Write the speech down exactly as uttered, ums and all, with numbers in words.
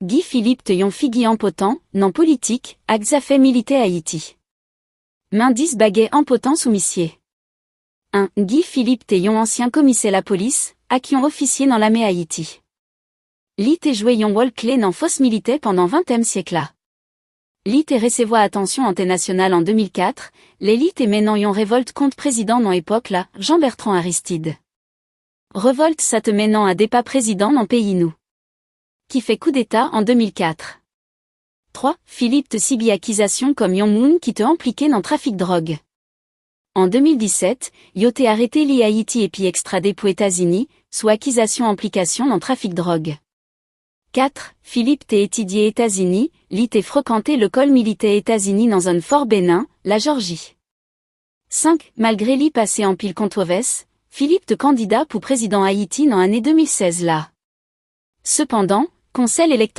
Guy Philippe te yon figi enpòtan nan politik ak zafè militè Ayiti. Men dis bagay enpòtan sou misye. En. Guy Philippe te yon ansyen komisè lapolis ak yon ofisye nan lame Ayiti. Li te jwe yon wòl kle nan fòs militè pandan ventyèm syèk la. Li te resevwa atansyon entènasyonal an de mil kat, lè li te mennen yon revòlt kont prezidan nan epòk la, Jean-Bertrand Aristide. Revòlt sa te mennen a depa prezidan nan peyi nou, ki fè koudeta an de mil kat. Twa. Philippe te sibi akizasyon kòm yon moun ki te enplike nan trafik dwòg. An de mil disèt, yo te arete li Ayiti epi ekstrade pou Etazini, sou akizasyon enplikasyon nan trafik dwòg. Kat. Philippe te etidye Etazini, li te frekante lekòl militè Etazini nan zòn Fort Benning, Lajòji. Senk. Malgre li pase anpil kontwovès, Philippe te kandida pou prezidan Ayiti nan ane de mil sèz la. Sepandan, Konsèy Elektoral